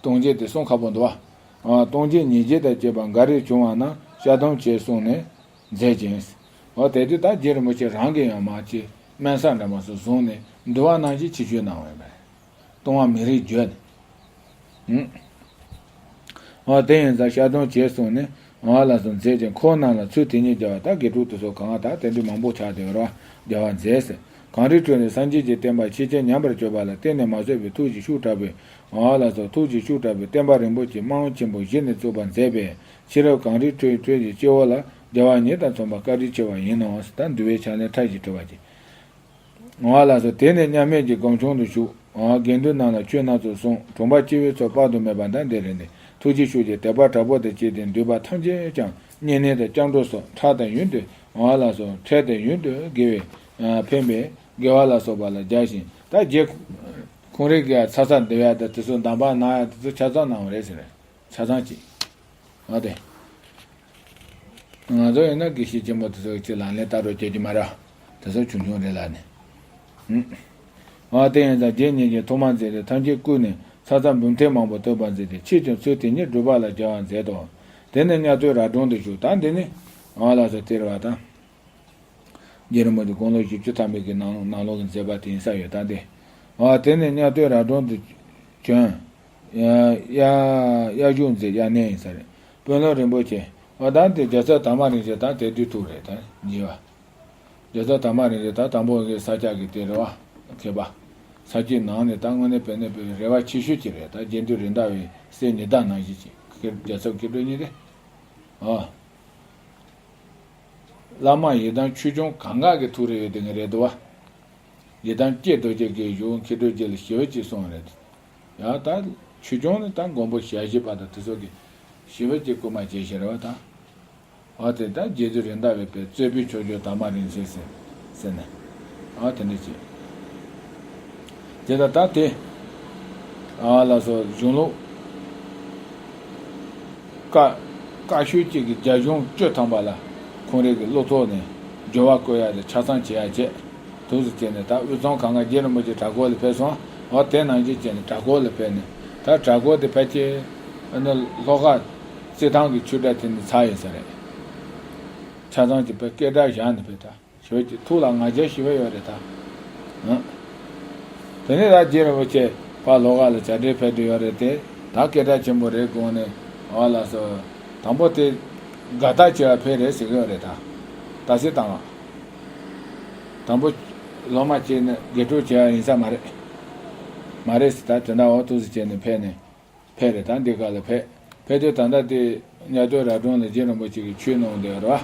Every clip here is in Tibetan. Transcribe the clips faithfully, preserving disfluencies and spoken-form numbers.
ལྟུང་བྱེད་དེ་གསུམ་ཁ་པོ་འདུག་བ། ལྟུང་བྱེད་ཉེས་བྱས་དང་བཅས་པ་འགའ་རེ་བྱུང་བ་ན་བཤགས་སྡོམ་བྱས་གསུངས་ནས་མཛད་ཅིང་། འོ་དེ་དུས་ད་རྗེ་རིན་པོ་ཆེ་རང་གིས་ཡང་མ་ཅིག་སྨན་ས་འདྲ་མ་སོགས་བཟུང་ནས་འདུལ་བ་ནང་བཞིན་ཅིག་ཞུས་གནང་བས། ལྟུང་བ་མི་རིགས་བརྗོད། ཨོ་དེ་ཡིན་ཙང་བཤགས་སྡོམ་བྱས་གསུངས་ནས་ཨོ་ལ་སོགས་མཛད་ཅིང་འཁོར་རྣམས་ལ་ཚུལ་དེ་ཉིད་རྒྱལ་བ། ད་དགེ་ཕྲུག་དེ་ཚོ་གང་ད་དེ་འདྲའི་མང་པོ་ཆགས་བསྡད་རོ་རྒྱལ་བ་མཛད་ཟེར། གངས་རིའི་ཁྲོད་ནས་སངས་རྒྱས་ཀྱི་བསྟན་པ་ཆེས་ཆེར་ཉམས་པར་གྱུར་པ་ལ་གཏན་ནས་མ་བཟོད་པའི་ཐུགས་ཀྱི་ཤུགས་དྲག་པོས་ཨོ་ལ་སོགས་ཐུགས་ཀྱི་ཤུགས་དྲག་པོས་བསྟན་པ་རིན་པོ་ཆེ་དམངས་ཆེན་པོ་གཞི་ནས་བཙུགས་པར་མཛད་པས། ཕྱི་རབས་གངས་རིའི་ཁྲོད་ཁྲོད་ཀྱི་སྐྱེ་བོ་ལ་རྒྱལ་བ་ཉིད་དང་མཚུངས་པར་བཀའ་དྲིན་ཆེ་བ་ཡིན་ནོ། ད་འདུལ་བའི་ཕྱག་ལེན་ཕྲ་ཞིག་ཕྲི་བ་ཅིག་ང་ལ་སོགས་དེ་ནས་མཉམ་མེད་ཀྱི་སྒོམ་བྱུང་དུ་ཞུགས། དགེ་འདུན་རྣམས་ལ་ཆོས་སྣ་ཚོགས་གསུངས། གྲོང་པ་སྐྱེ་བོའི་ཚོགས་དཔག་ཏུ་མེད་པ་དང་འདི་རེ་འདི་ཐུགས་རྗེ་ཤུགས་ཀྱིས་དད་པ་དྲག་པོ་དང་བཅས་ཏེ་འདུས་པ་ཐམས་ཅད་ཀྱང་བསྙེན་གནས་དང་སྐྱབས་འགྲོ་སོགས་ཕྲ་དང་ཡུན་དུ་ང་ལ་སོགས་འཕྲལ་དང་ཡུན་དུ་དགེ་བའི་ཕན་པའི་དགེ་བ་ལ་སོགས་པ་ལ་སྦྱར་ཞིང་། ད་རྗེ་ཁོང་རང་གིས་ཚ་ཚ་འདི་བ་དང་དེ་ཚོ་འདམ་པ་ན་ཡ་དེ་ཚོ་ཆ་ཚང་གནང་བ་རེད་ཟེར། ཆ་ཚང་གཅིག་ང་དེ། ང་ཚོ་ཡིན་ན་དགེ་བཤེས་ཆེན་པོ་དེ་ཚོ་གཅིག་ལག་ལེན་བསྟར་རོགས་བྱེད་ཀྱི་མ་རེད། དེ་ཚོ་ཆུང་ཆུང་རེད་ལ་ནི། ཨང་། ཨ་དེ་ཡིན་ཙང་རྗེ་ཉིད་ཀྱིས་ཐོག་མར་མཛད་དེ་ཐམས་ཅད་བཀུག་ནས་ཚ་ཚ་འབུམ་ཐེར་མང་པོ་བཏོན་པར་མཛད་དེ་ཕྱིས་ཀྱང་ཚུལ་དེ་ཉིད་སྒྲུབ་པ་ལ་སྦྱར་བར་མཛད་དོ། དེ་ནས་གཉའ་སྟོད་ར་སྒྲུང་དུ་བཞུགས། ད་འདི་ནི་ཨང་ལ་སོགས་སྟེར་བ་དང་། རྗེ་རིན་པོ་ཆེ་དགུང་ལོ་བཞི་བཅུ་ཐམ་པའི་གི་ནང་ནང་ལོགས་ཀྱི་མཛད་པ་དེ་ཡིན་ས་ཡོད་ད་དེ། ཨ་དེ་ནས་གཉའ་སྟོད་ར་སྒྲུང་དུ་བྱོན། ཡ་ཡ་གཞུང་མཛད་ཡ་གནས་ཡིན་ས་རེད། དཔོན་སློབ་རིན་པོ་ཆེ་ཨ་ད་དེ་རྒྱལ་ཚབ་དར་མ་རིན་ཆེན་ད་དེ་དུས་ཐུག་རེད་ད་ཉེ་བ། རྒྱལ་ཚབ་དར་མ་རིན་ཆེན་ད་དང་པོ་གི་ས་སྐྱ་གི་དེ་རེད་བ། མཁས་པ། ས་སྐྱའི་ནང་ནས་ད་དངོས་གནས་དཔེ་ནས་དཔེ་རེ་བ་ཆེ་ཤོས་ཅིག་རེད་ད་རྗེ་བདུད་རི་ཟླ་བའི་སྲས་ཉི་ཟླ་ནང་བཞིན་ཅིག་རྒྱལ་ཚབ་མཁས་གྲུབ་གཉིས་རེད། ཨ། བླ་མ་ཡི་དམ་ཆོས་སྐྱོང་གང་ག་གི་ཐུགས་རེ་ཡོད་དེ་ངས་རེད་འདུག་བ། ཡི་དམ་ཀྱེ་རྡོ་རྗེ་དགེ་བཞུགས་མཁས་གྲུབ་རྗེ་ལ་ཞི་བ་ཅིག་གསུངས་རེད། ཡང་ད་ཆོས་སྐྱོང་ནི་ད་མགོན་པོ་ཞལ་བཞི་པ་དང་དེ་ཚོ་གི་ཞི་བ་ཅིག་སྐུལ་མ་བྱེད་ཤེས་རེད་བ་ད། འོ་དེ་ད་རྗེ་བཙུན་རེད་མདའ་བའི་པའི་རྩོད་པའི་ཆོས་སྐྱོང་དར་མ་རིན་ཆེན་ཟེར་ཟེར་ནས། འོ་དེ་འདྲ་བྱས། དེ་ལྟར་ད་དེ། ཨ་ལ་སོགས་གཞུང་ལུགས། བཀའ། བཀའ་ཤོད་གཅིག་གི་རྒྱ་གཞུང་བཅུ་ཐམ་པ་ལ། ཁོང་རང་གི་བློ་ཐོག་ནས། སྦྱོར་བ་བཀོད་ཡ་དེ་ཆ་ཚང་བྱེད་ཡ་བྱས། དུས་སུ་བྱས་ནས་ད་དབུས་གཙང་གང་ག་རྗེ་རིན་པོ་ཆེ་བྲག་སྒོ་ལ་ཕེབས་སོང་། འོ་དེ་ནང་བཞིན་བྱས་ནས་བྲག་སྒོ་ལ་ཕེབས་ནས། ད་བྲག་སྒོ་དེ་ཕལ་ཆེར། ཨ་ནི་ལྷོ་ཁ། རྩེད་ཐང་གི་ཆུ་སྒྲ་དེ་ནས་ཚར་ཡོད་ས་རེད། ཆ་ཚང་གི་བོད་སྐད་གྲགས་བཞག་ནས་བོད་ད། ཞོལ་གྱི་ཐུགས་ལ་ང་རྒྱལ་ཞི་བ་ཡོད་རེད་ད། ཨ། དེ་ནས་ད་རྗེ་རིན་པོ་ཆེ་ཕར་ལྷོ་ཁ་ལ་བྱ་བྲལ་ཕེབས་དུས་ཡོད་རེད་དེ། ད་སྐད་གྲགས་ཆེན་པོ་རེད་དགོངས་ནས་འོ་ལགས་སོ། དང་པོ་དེ་དགའ་རྟགས་བྱེད་པ་ཕེབས་རེད་ཟེར་གི་ཡོད་རེད་ད། ད་སེ་བཏང་བ། དང་པོ་སློབ་མ་བྱས་ནས་དགེ་ཕྲུག་བྱེད་ཡ་ཡིན་ས་མ་རེད། མ་རེད་ཟེར་ད་དེ་འདྲ་འོ་ཐུགས་སུ་བྱས་ནས་ཕེབས་ནས། ཕེབས་རེད་ད་འདི་ག་ལ་ཕེབས། ཕེབས་དུས་ད་ལྟ་དེ་གཉའ་སྟོད་ར་སྒྲུང་ལ་རྗེ་རིན་པོ་ཆེ་གིས་ཆོས་གནང་བསྡད་ཡོད་རེད་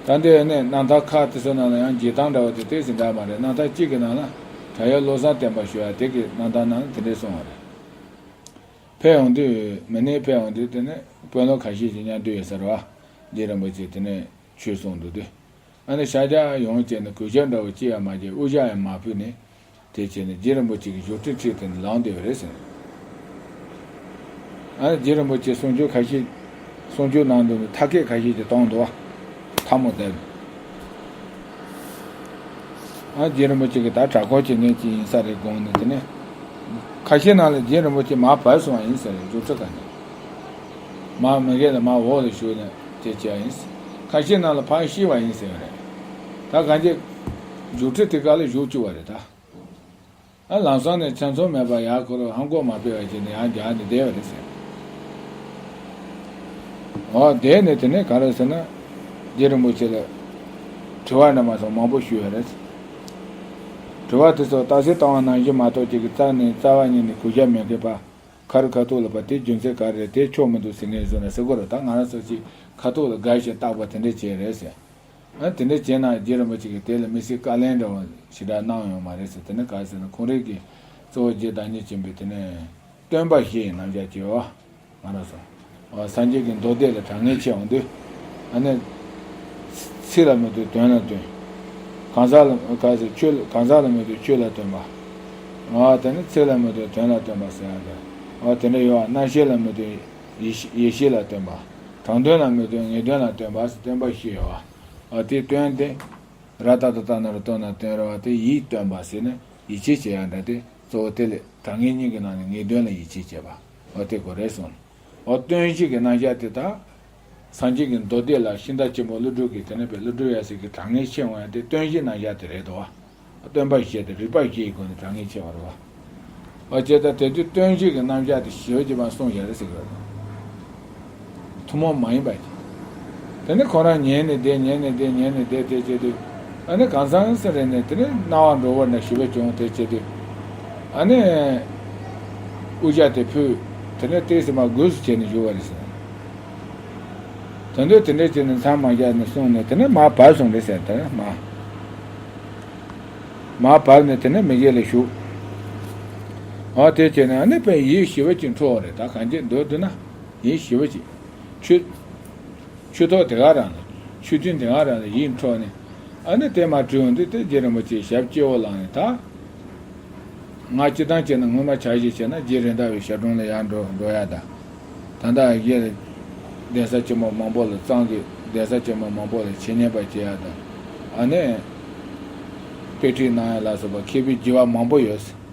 བ། ད་འདི་ནས་རྣམ་ཐར་ཁག་དེ་ཚོ་ནང་ལ་ཡང་འགྱེད་སྟངས་འདྲ་བོ་དེ་ཏོག་ཙམ་འདྲ་མ་རེད། རྣམ་ཐར་གཅིག་གི་ནང་ལ་བྲག་གཡབ་བློ་བཟང་བསྟན་པ་ཞུ་ཡ་དེ་གི་རྣམ་ཐར་ནང་ལ་དེ་འདྲས་གསུངས་པ་རེད། ཕེབས་ཡོང་དུས་མི་སྣས་ཕེབས་ཡོང་དུས་དེ་ནས་དཔོན་སློབ་ཁ་ཤས་ཀྱིས་མཉམ་དུ་ཡོད་ས་རེད་བ། རྗེ་རིན་པོ་ཆེ་དེ་ནས་ཆོས་གསུང་འདུག་དུས། ཨ་ནི་ཤཱཀྱ་ཡོང་བྱས་ནས་གུས་ཞབས་འདྲ་བོ་ཅི་ཡང་མ་བྱས་དབུ་ཞྭ་ཡང་མ་ཕུད་ནས། དེ་བྱས་ནས་རྗེ་རིན་པོ་ཆེ་གི་བཞུགས་ཁྲི་ཁྲིད་དེ་ནས་ལངས་བསྡད་པ་རེད་ཟེར། ཨ་ནི་རྗེ་རིན་པོ་ཆེ་གསུང་ཆོས་ཁ་ཤས། གསུང་ཆོས་གནང་འདུག་ནས་ཐ་སྐད་ཁ་ཤས་ཀྱིས་གཏོང་འདུག་བ། ཐ་མོ་དེ། ཨ་རྗེ་རིན་པོ་ཆེ་གི་ད་གྲྭ་སྐོར་བྱེད་མཁན་ཅིག་ཡིན་ས་རེད་དགོངས་ནས་དེ་ནས། ཁ་ཤས་ནང་ལ་རྗེ་རིན་པོ་ཆེ་མར་བབས་སོང་བ་ཡིན་ཟེར་རེད་བཞུགས་ཁྲི་ཁ་ནས། མར་མི་སྒེར་ལ་མར་འོག་ལ་བཞུགས་ནས་དེ་བྱས་ཡིན། ཁ་ཤས་ནང་ལ་ཕར་ཤི་བ་ཡིན་ཟེར་བ་རེད། ད་གང་ཅི། བཞུགས་ཁྲི་དེ་ག་ལ་བཞུགས་བཅུག་པ་རེད་ད། ཨ་ལམ་སང་ནས་ཆ་ཚང་མེད་པར་ཡར་ཁོ་རང་ཧམ་གོག་མ་སྤེལ་བ་བྱས་ནས་ཡར་རྒྱག་ནས་བསྡད་པ་རེད་ཟེར། འོ་བསྡད་ནས་དེ་ནས་ག་རེ་ཟེར་ན། རྗེ་རིན་པོ་ཆེ་ལ་དྲི་བ་འདྲ་མ་སོགས་མང་པོ་ཞུས་པ་རེད། དྲི་བ་དེ་ཚོ་རྟགས་གསལ་བཏང་བ་ནང་བཞིན་མ་གཏོགས་ཅིག་གི་རྩ་ནས་རྩ་བ་ཉིད་ནས་གུས་ཞབས་མེད་མཁན་པ། ཁ་རི་ཁ་ཐུག་ལ་བབས་དེ་རྒྱུ་མཚན་ག་རེ་རེད་དེ་ཆོག་མི་འདུག་ཟེར་ངས་བཟོས་ན་ཟེར་གོ་རེད་ད། ང་རང་ཚོ་ཅིག་ཁ་ཐུག་ལ་དགའ་ཞིང་རྟག་པ་དེ་འདྲས་བྱས་རེད་ཟེར། ཨ་དེ་འདྲས་བྱས་ན་རྗེ་རིན་པོ་ཆེ་གིས་དེ་ལ་མི་སྲིད་བཀའ་ལན་འདྲ་བོ་ཞེ་དྲག་གནང་ཡོད་མ་རེད་ཟེར། དེ་ནི་ག་རེ་ཟེར་ན་ཁོང་རང་གིས་གཙོ་བོ་རྗེ་བདག་ཉིད་ཆེན་པོས་དེ་ནས་སྟོན་པ་བཞི་ཡི་རྣམ་གཞག་བྱས་པ། ང་རང་ཚོ། འོ་སངས་རྒྱས་ཀྱི་མདོ་སྡེ་ལ་དྲང་ངེས་ཆེ་འོང་དུས། ཨ་ནི། ཚིག་ལ་མི་ལྟོས་དོན་ལ་ལྟོས། གང་ཟག་ལ་ག་ཟེར་ཆོས་ལ་གང་ཟག་ལ་མི་ལྟོས་ཆོས་ལ་ལྟོས་པ། འོ་དེ་ནི་ཚིག་ལ་མི་ལྟོས་དོན་ལ་ལྟོས་པ་ཟེར་ཡ་དེ། འོ་དེ་འདྲ་ཡོད་པ་རྣམ་ཤེས་ལ་མི་ལྟོས་ཡེ་ཤེས་ཡེ་ཤེས་ལ་ལྟོས་པ། དྲང་དོན་ལ་མི་ལྟོས་ངེས་དོན་ལ་ལྟོས་པ་ཟེར་སྟོན་པ་བཞི་ཡོད་པ། འོ་དེའི་དོན་དེ། ར་ཏ་ཏ་ཏ་ན་རོ་ཏོ་ན་སྟོན་ར་བ་དེ་ཡིད་སྟོན་པ་ཟེར་ནས་ཡིད་ཆེས་བྱེད་ཡ་འདྲ་སྟེ་གཙོ་བོ་དེ་ལས་དྲང་ངེས་གཉིས་ཀྱི་ནང་ནས་ངེས་དོན་ལ་ཡིད་ཆེས་བྱེད་པ། འོ་དེ་གོ་རེད་སོང་། འོ་སྟོན་བཞི་གི་རྣམ་གཞག་དེ་དག་སངས་རྒྱས་ཀྱི་མདོ་སྡེ་ལ་ཤིང་རྟ་ཆེན་པོ་ཀླུ་སྒྲུབ་ཀྱི་དེ་ནས་པའི་ཀླུ་སྒྲུབ་ཡབ་སྲས་ཀྱི་དྲང་ངེས་ཆེ་བ་ཡང་དེ་སྟོན་བཞིའི་རྣམ་གཞག་དེ་རེད་དོ། སྟོན་པ་བཞི་དེ་རིགས་པ་བཞིའི་སྒོ་ནས་དྲང་ངེས་ཆེ་བ་རེད་བ། འོ་བྱས་ཙང་དེ་དུས་སྟོན་བཞི་གི་རྣམ་གཞག་དེ་ཞི་བ་གཅིག་པ་གསུངས་བཞག་རེད་ཟེར་གི་རེད། ཐུན་མོང་མ་ཡིན་པ་ཅིག་དེ་ནས་ཁོ་རང་ཉལ་ནས་བསྡད་ཉལ་ནས་བསྡད་ཉལ་ནས་བསྡད་དེ་བྱས་དུས། ཨ་ནི་གང་ཟང་ཟེར་རེ་ནས་དེ་ནས་སྣང་བ་འགྲོ་བ་ནས་ཞི་བ་བྱུང་དེ་བྱས་དུས། ཨ་ནི་དབུ་ཞྭ་དེ་ཕུད། དེ་ནས་ཏོག་ཙམ་མར་སྒོས་སུ་བྱས་ནས་བཞུགས་པ་རེད་ཟེར། དོན་དུ་དེ་འདྲ་བྱས་ནས་མཚམས་མ་བཞག་ནས་གསུངས་ནས་དེ་ནས་མར་བབས་སོང་རེད་ཟེར། དེ་ནས་མར་མར་བབས་ནས་དེ་ནས་མི་དགེ་ལ་ཞུགས། འོ་དེ་བྱས་ནས་ཨ་ནི་དཔེ་ཡིད་ཞི་བ་ཅིག་འཕྲོག་པ་རེད། ད་གང་ཅི་འདོད་འདུག་ན་ཡིད་ཞི་བ་ཅིག་ཆུ་ཆུ་ཐོག་དེ་ག་རང་ལ་ཆུ་ཐུན་དེ་ག་རང་ལ་ཡིད་འཕྲོག་ནས། ཨ་ནི་དེ་མར་བྲིས་འོང་དུས་དེ་རྗེ་རིན་པོ་ཆེས་ཞབས་སྐྱེ་བོ་བླངས་ནས་ད། ང་སྤྱིར་བཏང་བྱས་ན་སྔོན་མ་ཆ་ཤས་བྱས་ན་རྗེ་རེད་མདའ་བའི་ཞབས་དྲུང་ལ་ཡར་འགྲོ་འགྲོ་ཡ་དང་། ད་ལྟ་གཞན་གདན་ས་ཆེན་མོ་མང་པོ་ལ་གཙང་གི་གདན་ས་ཆེན་མོ་མང་པོ་ལ་འཆད་ཉན་པ་བྱེད་ཡ་དང་། ཨ་ནི་དཔེ་ཁྲིད་གནང་ཡ་ལ་སོགས་པ་མཁས་པའི་བགྱི་བ་མང་པོ་ཡོད།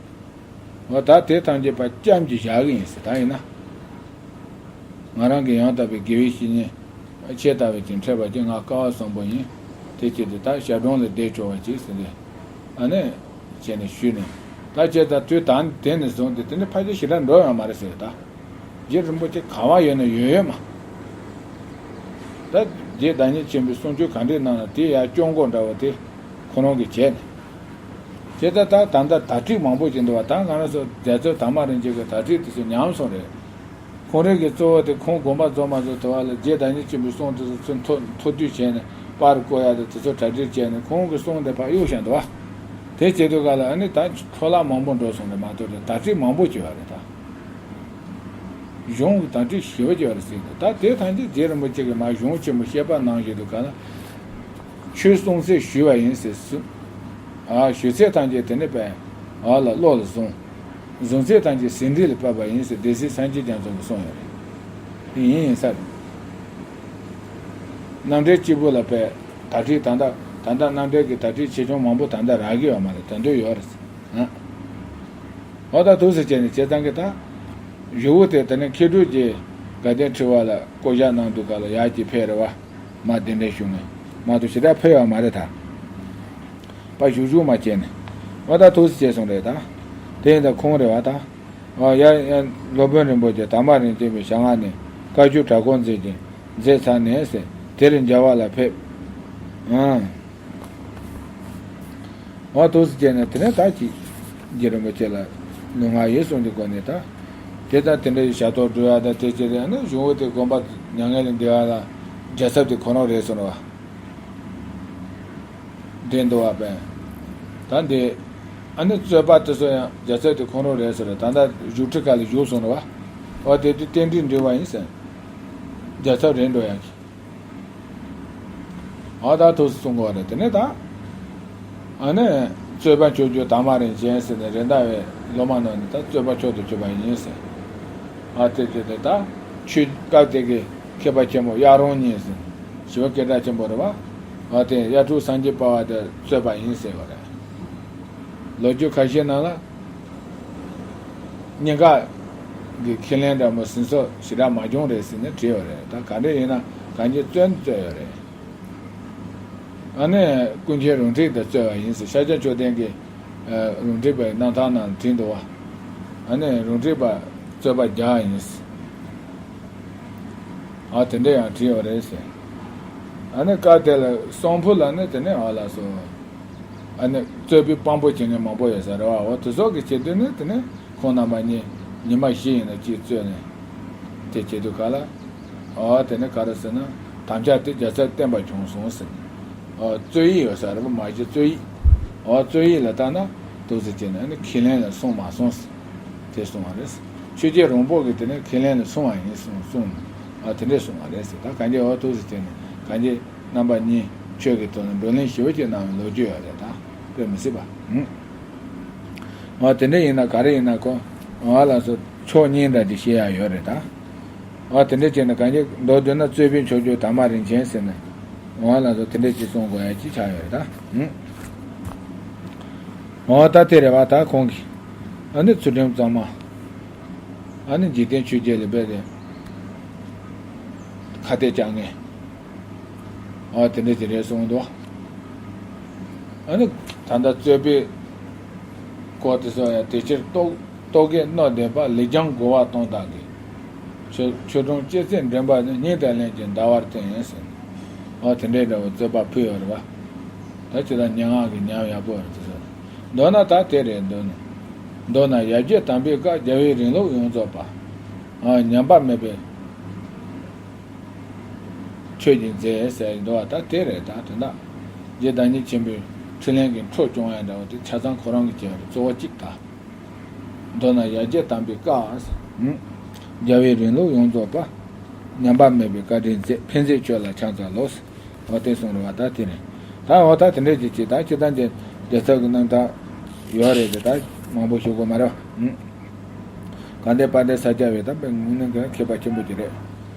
འོ་ད་དེ་ཐམས་ཅད་པ་ཅམ་གྱིས་བཞག་གི་ཡིན་ཟེར། ད་ཡིན་ན་ང་རང་གི་ཡང་དག་པའི་དགེ་བའི་བཤེས་གཉེན་ཆེ་ལྟ་བུ་ཅིག་འཕྲད་པ་ཅིག་ང་སྐལ་བ་བཟང་པོ་ཡིན། དེ་བྱས་ཏེ་ད་ཞབས་དྲུང་ལ་བསྡད་ཆོག་པ་ཅིག་ཟེར་ཏེ། ཨ་ནི་བྱས་ནས་ཞུས་ནས། ད་བྱས་ད་དུས་ད་དེ་ནས་བཟུང་སྟེ་དེ་ནི་ཕལ་ཆེར་ཞེ་དྲག་འགྲོ་ཡོད་མ་རེད་ཟེར། ད་རྗེ་རིན་པོ་ཆེ་ག་བ་ཡོད་ན་ཡོད་ཡོད་མ། ད་རྗེ་བདག་ཉིད་ཆེན་པོའི་གསུང་ཆོས་ག་འདྲས་གནང་ན་དེ་ཡར་སྐྱོང་སྒོ་འདྲ་བོ་དེ་ཁོ་རང་གིས་བྱས་ནས། དེ་ལྟར་ད་ད་ལྟ་དར་ཁྲིད་མང་པོ་ཞིག་འདུག་བ། ད་ང་རང་ཚོ་རྒྱལ་ཚབ་དར་མ་རིན་ཆེན་གྱི་དར་ཁྲིད་དེ་ཚོ་ཉམས་སོང་རེད། ཁོང་རང་གི་གཙོ་བོ་དེ་ཁོང་དགོངས་པ་རྫོགས་མ་རྫོགས་དེ་བ་ལ་རྗེ་བདག་ཉིད་ཆེན་པོའི་གསུང་དེ་ཚོ་ཚུར་མཐོ་མཐོ་བསྡུས་བྱས་ནས་པར་བརྐོ་ཡ་དེ་དེ་ཚོ་གྲ་སྒྲིག་བྱས་ནས་ཁོང་གི་གསུང་དེ་ཕར་གཡུག་བཞག་འདུག་བ། དེ་བྱེད་དུས་ག་ལ་ཨ་ནི་ད་འཕྲོ་བརླག་མང་པོ་འགྲོ་སོང་རེད་མ་གཏོགས་རེད། དར་ཁྲིད་མང་པོ་བྱས་པ་རེད་ད། གཞུང་གི་དར་ཁྲིད་ཞི་བ་བྱས་པ་རེད་ཟེར་གི་འདུག་ད་དེ་ཐམས་ཅད་རྗེ་རིན་པོ་ཆེ་གིས་མར་གཞུང་ཆེན་མོ་བཤད་པ་ནང་བཞིན་དུ་ག་ལ། ཆོས་གསུང་ཚད་ཞུས་པ་ཡིན་ཟེར་གསུངས། ཨ་ཞུ་ཚད་ཐམས་ཅད་དེ་ནས་པས་ཨ་ལ་བློ་ལ་བཟུང་། བཟུང་ཚད་ཐམས་ཅད་ཟིན་བྲིས་ལ་ཕབ་པ་ཡིན་ཟེར་སྡེ་སྲིད་སངས་རྒྱས་རྒྱ་མཚོ་གིས་གསུངས་ཡོད་རེད། དེ་ཡིན་ཡིན་ས་རེད། རྣམ་འགྲེལ་གཅིག་པུ་ལ་པས་དར་ཁྲིད་ད་ལྟ་ད་ལྟ་རྣམ་འགྲེལ་གྱི་དར་ཁྲིད་ཆེ་ཆུང་མང་པོ་ད་ལྟ་རག་གི་ཡོད་མ་རེད། དོན་དུ་ཡོད་རེད་ཟེར། ཨ། འོ་ད་འདུག་སེ་བྱས་ནས་བྱས་ཙང་གི་ད། གཞུག་གུ་དེ་དེ་ནས་མཁས་གྲུབ་ཀྱིས་དགའ་ལྡན་ཁྲི་པ་ལ་བསྐོ་བཞག་གནང་དུས་ག་ལ་ཡར་གྱི་ཕེབས་རེད་བ། མ་གདན་འདྲེན་ཞུ་ངེས་མ་གཏོགས་ཞེ་དྲག་ཕེབས་ཡོད་མ་རེད་ད། པ་བཞུགས་བཞུགས་མ་བྱས་ནས། འོ་ད་འདུག་སེ་བྱས་སོང་རེད་ད། དེ་ཡིན་ད་ཁོང་རེད་བ་ད། འོ་ཡ་ཡ་སློབ་དཔོན་རིན་པོ་ཆེ་དར་མ་རིན་ཆེན་པའི་ཞལ་སྔ་ནས་བཀའ་བརྒྱུད་གྲྭ་སྐོར་མཛད་ཅིང་མཛད་ཚར་ནས་ཟེར་དེར་མཇལ་བ་ལ་ཕེབས། ཨང་། འོ་འདུག་སེ་བྱས་ནས་དེ་ནས་ད་ཅིག་རྗེ་རིན་པོ་ཆེ་ལ་ལུས་ངག་ཡིད་གསུམ་གྱི་སྒོ་ནས་ད། དེ་ལྟར་དེ་འདྲའི་ཞབས་ཏོག་སྒྲུབ་ཡ་ད་དེ་ཅི་རེད། ཨ་ནི་གཞུང་པ་དེ་དགོན་པ་མྱ་ངན་ལས་འདས་པ་ལ་རྒྱལ་ཚབ་དེ་ཁོ་རང་རེད་ཟེར་བ། འདྲེན་འདུག་བ་པས། ད་འདི། ཨ་ནི་རྩོད་པ་དེ་ཚོ་ཡང་རྒྱལ་ཚབ་དེ་ཁོ་རང་རེད་ཟེར་ད་ལྟ་བཞུགས་ཁྲི་ཁ་ལ་བཞུགས་སོང་རེད་བ། འོ་དེ་དུས་རྟེན་འབྲེལ་འགྲིག་པ་ཡིན་ཟེར། རྒྱལ་ཚབ་རེད་འགྲོ་ཡ་གི། ཨ་ད་ཐུགས་སུ་གསུང་གི་བ་རེད་དེ་ནས་ད། ཨ་ནི། རྩོད་པ་མཆོག་གྱུར་དར་མ་རིན་ཆེན་ཟེར་ནས་རེད་མདའ་བའི་སློབ་མ་རྣམས་ནི་ད་རྩོད་པ་མཆོག་ཏུ་གྱུར་པ་ཡིན་ཟེར། ཨ་དེ་དེ་དེ་ད། ཆོས་སྐབས་དེ་གི་མཁས་པ་ཆེན་པོ་གཡག་རོང་གཉིས་ཟེར། ཞི་བ་སྐད་གྲགས་ཆེན་པོ་རེད་བ། ཨ་དེ་གཡག་དྲུང་སངས་རྒྱས་པ་བ་དེ་རྩོད་པ་ཡིན་ཟེར་བ་རེད། ལོ་རྒྱུས་ཁ་ཤས་ནང་ལ། གཉིས་ཀ་གི་ཁས་ལེན་འདྲ་མོ་ཟིན་སོགས་ཞེ་དྲག་མ་བྱུང་རེད་ཟེར་ནས་བྲིས་ཡོད་རེད། ད་ག་འདྲ་ཡིན་ན་གང་ཅི་བཙོན་བཙོན་ཡོད་རེད། ཨ་ནི་ཀུན་མཁྱེན་རུང་འགྲིག་དང་རྩོད་པ་ཡིན་ཟེར་ཤཱཀྱ་མཆོག་ལྡན་གྱི་རུང་འགྲིག་པའི་རྣམ་ཐར་ནང་བྲིས་འདུག་བ། ཨ་ནི་རུང་འགྲིག་པ་རྩོད་པ་རྒྱག་ཡིན་ཟེར། ཨ་དེ་འདྲ་ཡང་བྲིས་ཡོད་རེད་ཟེར། ཨ་ནི་སྐབས་དེ་ལ་གསང་ཕུ་ལ་ནི་དེ་ནས་ཨ་ལགས་སོ། ཨ་ནི་རྩོད་པའི་དཔང་པོ་བྱེད་མཁན་མང་པོ་ཡོད་ས་རེད་བ། འོ་དེ་ཚོ་གི་བྱེད་དུས་ནི་དེ་ནི་ཁོང་རྣམ་པ་གཉིས་ཉི་མ་བཞི་ཡིན་ན་གཅིག་རྩོད་ནས་དེ་བྱེད་དུས་ག་ལ། འོ་དེ་ནི་ག་རེ་ཟེར་ན་དམ་བཅའ་དེ་རྒྱལ་ཚབ་བསྟན་པ་བྱུང་སོང་ཟེར། འོ་རྩོད་ཡིག་ཡོད་ས་རེད་བ། མ་གཞི་རྩོད་ཡིག་འོ་རྩོད་ཡིག་ལ་ལྟ་ན་འདུག་ཟེར་བྱས་ནས་ཨ་ནི་ཁས་ལེན་ལ་སོང་མ་སོང་ཟེར་དེ་གསུངས་པ་རེད། ཆོས་རྗེ་རོང་པོ་གིས་དེ་ནི་ཁས་ལེན་ལ་སོང་བ་ཡིན་གསུངས་གསུངས། འོ་དེ་འདྲས་གསུངས་པ་རེད་ཟེར། ད་གང་ཅི་འོ་འདུག་ཟེར་བྱས་ནས་གང་ཅི། རྣམ་པ་གཉིས་ཆོས་ཀྱི་དོན་ལ་བགྲོ་གླེང་ཞི་བ་ཅིག་གནང་བའི་ལོ་རྒྱུས་ཡོད་རེད་ད། དཔེ་མི་སྲིད་པ། ཨང་། འོ་དེ་འདྲ་ཡིན་ན་ག་རེ་ཡིན་ན་ཁོ། འོ་ལགས་སོ་ཕྱོགས་གཉིས་འདྲ་ཅིག་བཤད་ཡ་ཡོད་རེད་ད། འོ་དེ་འདྲ་བྱས་ན་གང་ཅི་མདོར་བསྡུས་ན་རྩོད་པའི་མཆོག་གྱུར་དར་མ་རིན་ཆེན་ཟེར་ནས། འོ་ལགས་སོ་དེ་འདྲ་ཅིག་གསུང་དགོས་ཡ་ཅིག་ཆགས་ཡོད་རེད་ད། ཨང་། འོ་ད་དེ་རེད་བ་ད་ཁོང་གིས། ཨ་ནི་ཚུལ་ཁྲིམས་གཙང་མ། ཨ་ནི་འཇིག་རྟེན་ཆོས་བརྒྱད་ལ་རྦད་དེ་ཁ་གཏད་བཅག་མཁན། ཨ་དེ་འདྲ་ཅིག་རེད་གསུངས་འདུག་ཨ་ནི་ད་ལྟ་རྩོད་པའི་སྐོར་དེ་ཚོ་ཡང་དེ་ཕྱིར་རྟོག་རྟོག་གེ་རྣོ་ལྡན་པ་ལེགས་སྦྱངས་གོ་བ་སྟོང་དག་གིས། ཆོས་ཆོས་དྲུང་སྤྱི་སྲིད་འདྲེན་པ་ནི་སྙིང་དང་ལྷན་ཅིག་འདའ་བར་བསྟན་ཟེར། ཨ་དེ་འདྲའི་འདྲ་བོ་རྩོད་པ་ཕུལ་ཡོད་རེད་བ། ད་ཅི་ལྟར་སྙན་ངག་གི་ཉམས་ཡག་པོ་རེད་དེ་ཚོ། མདོར་ན་ད་དེ་རེད་འདོད་ནས། མདོར་ན་ཡར་རྒྱས་དམ་པའི་བཀའ་རྒྱལ་བའི་རིང་ལུགས་ཡོངས་རྫོགས་པ། ཨ་ཉམས་པ་མེད་པའི་ཆོས་ཀྱི་མཛད་ཟེར་འདུག་བ། ད་དེ་རེད། ད་དོན་དག་རྗེ་བདག་ཉིད་ཆེན་པོའི་འཕྲིན་ལས་ཀྱི་འཕྲོ་སྐྱོང་ཡ་འདྲ་བོ་དེ་ཆ་ཚང་ཁོ་རང་གི་བྱས་པ་རེད། གཙོ་བོ་གཅིག་ད། མདོར་ན་ཡར་རྒྱས་དམ་པའི་བཀའ། རྒྱལ་བའི་རིང་ལུགས་ཡོངས་རྫོགས་པ། ཉམས་པ་མེད་པའི་བཀའ་དྲིན་མཛད། ཕན་མཛད་ཆོས་ལ་ཕྱག་འཚལ་ལོ། འོ་དེ་གསུངས་རེད་བ། ད་དེ་རེད། ད་འོ་ད་དེ་འདྲས་ཀྱི་ཅིག་ད་སྤྱིར་བཏང་གི་རྒྱལ་ཚབ་ཀྱི་རྣམ་ཐར་ཡོད་རེད་དེ། ད་མང་པོ་ཞུ་དགོས་མ་རེད་བ། གལ་ཏེ་དཔལ་ལྡན་ས་སྐྱ་བའི་ད་དཔེ་དངོས་གནས་ཀྱི་མཁས་པ་ཆེན་པོ་ཅིག་རེད།